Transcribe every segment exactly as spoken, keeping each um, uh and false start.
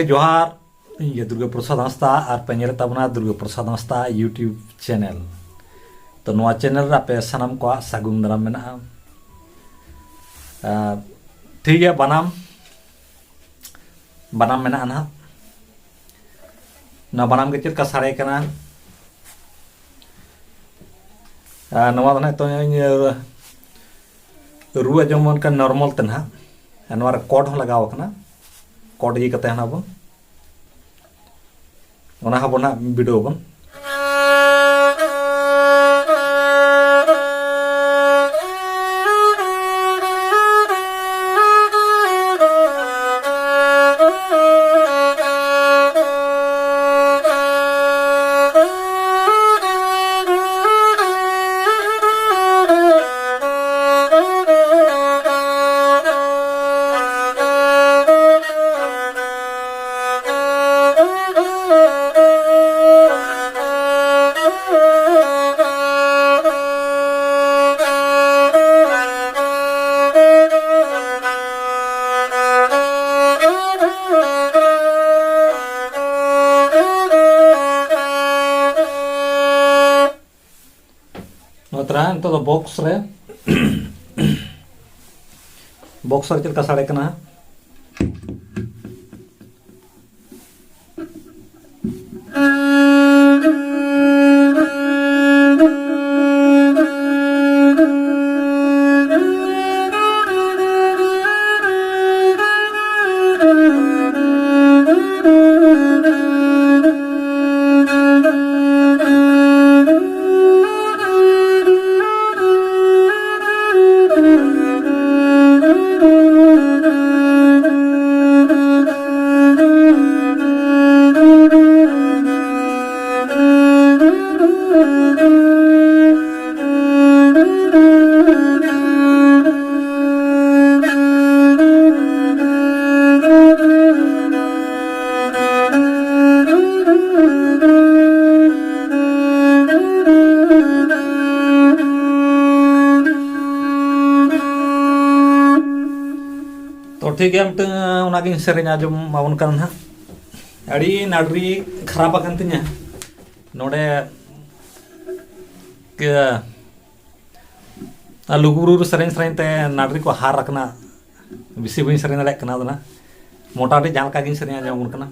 ᱡᱚᱦᱟᱨ, ᱤᱧ ᱜᱮ ᱫᱩᱨᱜᱟᱹ ᱯᱨᱚᱥᱟᱫᱽ ᱦᱟᱸᱥᱫᱟ ᱟᱨ ᱯᱮ ᱧᱮᱞᱮᱫ ᱛᱟᱵᱚᱱᱟ ᱫᱩᱨᱜᱟᱹ ᱯᱨᱚᱥᱟᱫᱽ ᱦᱟᱸᱥᱫᱟ YouTube channel᱾ ᱛᱚ, ᱱᱚᱣᱟ channel ᱨᱮ ᱟᱯᱮ ᱥᱟᱱᱟᱢ ᱠᱚᱣᱟᱜ ᱥᱟᱹᱜᱩᱱ ᱫᱟᱨᱟᱢ ᱢᱮᱱᱟᱜᱼᱟ᱾ ᱟᱨ ᱴᱷᱤᱠ ᱜᱮᱭᱟ, ᱵᱟᱱᱟᱢ, ᱵᱟᱱᱟᱢ ᱢᱮᱱᱟᱜᱼᱟ ᱱᱟᱦᱟᱜ᱾ ᱱᱚᱣᱟ ᱵᱟᱱᱟᱢ ᱜᱮ ᱪᱮᱫ ᱞᱮᱠᱟ ᱥᱟᱰᱮ ᱠᱟᱱᱟ? ᱟᱨ ᱱᱚᱣᱟ ᱫᱚ ᱱᱟᱦᱟᱜ ᱱᱤᱛᱚᱜ ᱤᱧ ᱨᱩ ᱟᱸᱡᱚᱢ ᱟᱵᱚᱱ ᱠᱟᱱ normal ᱛᱮ ᱱᱟᱦᱟᱜ᱾ ᱟᱨ ᱱᱚᱣᱟ ᱨᱮ chord ᱦᱚᱸ ᱞᱟᱜᱟᱣ ᱟᱠᱟᱱᱟ, chord ᱤᱭᱟᱹ ᱠᱟᱛᱮ ᱱᱟᱦᱟᱜ ᱵᱚᱱ, ᱚᱱᱟ ᱦᱚᱸᱵᱚᱱ ᱱᱟᱦᱟᱜ ᱵᱤᱰᱟᱹᱣ ᱟᱵᱚᱱ᱾ ᱱᱚᱛᱨᱟ ᱱᱤᱛᱚᱜ ᱫᱚ box ᱨᱮ, box ᱨᱮ ᱪᱮᱫ ᱞᱮᱠᱟ ᱥᱟᱰᱮ ᱠᱟᱱᱟ? ᱛᱚ ᱴᱷᱤᱠ ᱜᱮᱭᱟ, ᱢᱤᱫᱴᱟᱝ ᱚᱱᱟᱜᱤᱧ ᱥᱮᱨᱮᱧ ᱟᱸᱡᱚᱢ ᱟᱵᱚᱱ ᱠᱟᱱᱟ ᱱᱟᱦᱟᱜ᱾ ᱟᱹᱰᱤ ᱱᱟᱹᱰᱨᱤ ᱠᱷᱟᱨᱟᱯ ᱟᱠᱟᱱ ᱛᱤᱧᱟᱹ᱾ ᱱᱚᱰᱮ ᱠᱮ-, ᱟᱨ ᱞᱩᱜᱩᱵᱩᱨᱩ ᱨᱮ ᱥᱮᱨᱮᱧ ᱥᱮᱨᱮᱧ ᱛᱮ ᱱᱟᱹᱰᱨᱤ ᱠᱚ ᱦᱟᱨ ᱟᱠᱟᱱᱟ᱾ ᱵᱮᱥᱤ ᱵᱟᱹᱧ ᱥᱮᱨᱮᱧ ᱫᱟᱲᱮᱭᱟᱜ ᱠᱟᱱᱟ ᱟᱫᱚ ᱱᱟᱜ᱾ ᱢᱚᱴᱟᱢᱩᱴᱤ ᱡᱟᱦᱟᱸ ᱞᱮᱠᱟ ᱜᱤᱧ ᱥᱮᱨᱮᱧ ᱟᱸᱡᱚᱢ ᱟᱵᱚᱱ ᱠᱟᱱᱟ᱾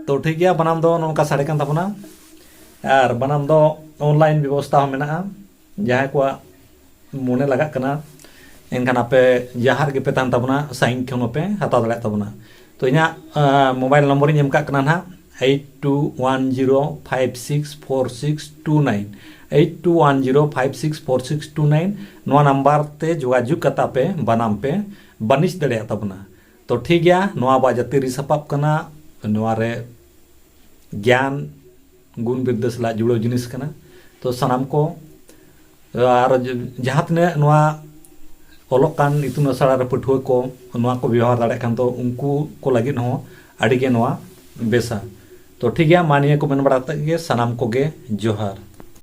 ᱛᱚ ᱴᱷᱤᱠ ᱜᱮᱭᱟ, ᱵᱟᱱᱟᱢ ᱫᱚ ᱱᱚᱝᱠᱟ ᱥᱟᱰᱮ ᱠᱟᱱ ᱛᱟᱵᱚᱱᱟ᱾ ᱟᱨ ᱵᱟᱱᱟᱢ ᱫᱚ ᱚᱱᱞᱟᱭᱤᱱ ᱵᱮᱵᱚᱥᱛᱷᱟ ᱦᱚᱸ ᱢᱮᱱᱟᱜᱼᱟ᱾ ᱡᱟᱦᱟᱸᱭ ᱠᱚᱣᱟᱜ ᱢᱚᱱᱮ ᱞᱟᱜᱟᱜ ᱠᱟᱱᱟ, ᱮᱱᱠᱷᱟᱱ ᱟᱯᱮ ᱡᱟᱦᱟᱸ ᱨᱮᱜᱮ ᱯᱮ ᱛᱟᱦᱮᱱ ᱛᱟᱵᱚᱱᱟ, ᱥᱟᱭᱤᱱ ᱠᱷᱚᱱ ᱦᱚᱸᱯᱮ ᱦᱟᱛᱟᱣ ᱫᱟᱲᱮᱭᱟᱜ ᱛᱟᱵᱚᱱᱟ᱾ ᱛᱚ ᱤᱧᱟᱹᱜ ᱢᱳᱵᱟᱭᱤᱞ ᱱᱚᱢᱵᱚᱨᱤᱧ ᱮᱢ ᱠᱟᱜ ᱠᱟᱱᱟ ᱱᱟᱦᱟᱜ, eight two one zero five six four six two nine, eight two one zero five six four six two nine. ᱱᱚᱣᱟ ᱱᱟᱢᱵᱟᱨ ᱛᱮ ᱡᱳᱜᱟᱡᱳᱜᱽ ᱠᱟᱛᱮ ᱟᱯᱮ ᱵᱟᱱᱟᱢ ᱯᱮ ᱵᱟᱹᱱᱤᱡᱽ ᱫᱟᱲᱮᱭᱟᱜ ᱛᱟᱵᱚᱱᱟ᱾ ᱛᱚ ᱴᱷᱤᱠ ᱜᱮᱭᱟ, ᱱᱚᱣᱟ ᱟᱵᱚᱣᱟᱜ ᱡᱟᱹᱛᱤ ᱨᱤ ᱥᱟᱯᱟᱵ ᱠᱟᱱᱟ, ᱱᱚᱣᱟ ᱨᱮ ᱜᱮᱭᱟᱱ ᱜᱩᱱ ᱵᱤᱨᱫᱟᱹ ᱥᱟᱞᱟᱜ ᱡᱩᱲᱟᱹᱣ ᱡᱤᱱᱤᱥ ᱠᱟᱱᱟ᱾ ᱛᱚ ᱥᱟᱱᱟᱢ ᱠᱚ, ᱟᱨ ᱡᱟᱦᱟᱸ ᱛᱤᱱᱟᱹᱜ ᱱᱚᱣᱟ ᱚᱞᱚᱜ ᱠᱟᱱ ᱤᱛᱩᱱ ᱟᱥᱲᱟ ᱨᱮ ᱯᱟᱹᱴᱷᱩᱣᱟᱹ ᱠᱚ ᱱᱚᱣᱟ ᱠᱚ ᱵᱮᱣᱦᱟᱨ ᱫᱟᱲᱮᱭᱟᱜ ᱠᱷᱟᱱ, ᱛᱚ ᱩᱱᱠᱩ ᱠᱚ ᱞᱟᱹᱜᱤᱫ ᱦᱚᱸ ᱟᱹᱰᱤ ᱜᱮ ᱱᱚᱣᱟ ᱵᱮᱥᱟ᱾ ᱛᱚ ᱴᱷᱤᱠ ᱜᱮᱭᱟ, ᱢᱟ ᱱᱤᱭᱟᱹ ᱠᱚ ᱢᱮᱱ ᱵᱟᱲᱟ ᱠᱟᱛᱮ ᱜᱮ ᱥᱟᱱᱟᱢ ᱠᱚᱜᱮ ᱡᱚᱦᱟᱨ᱾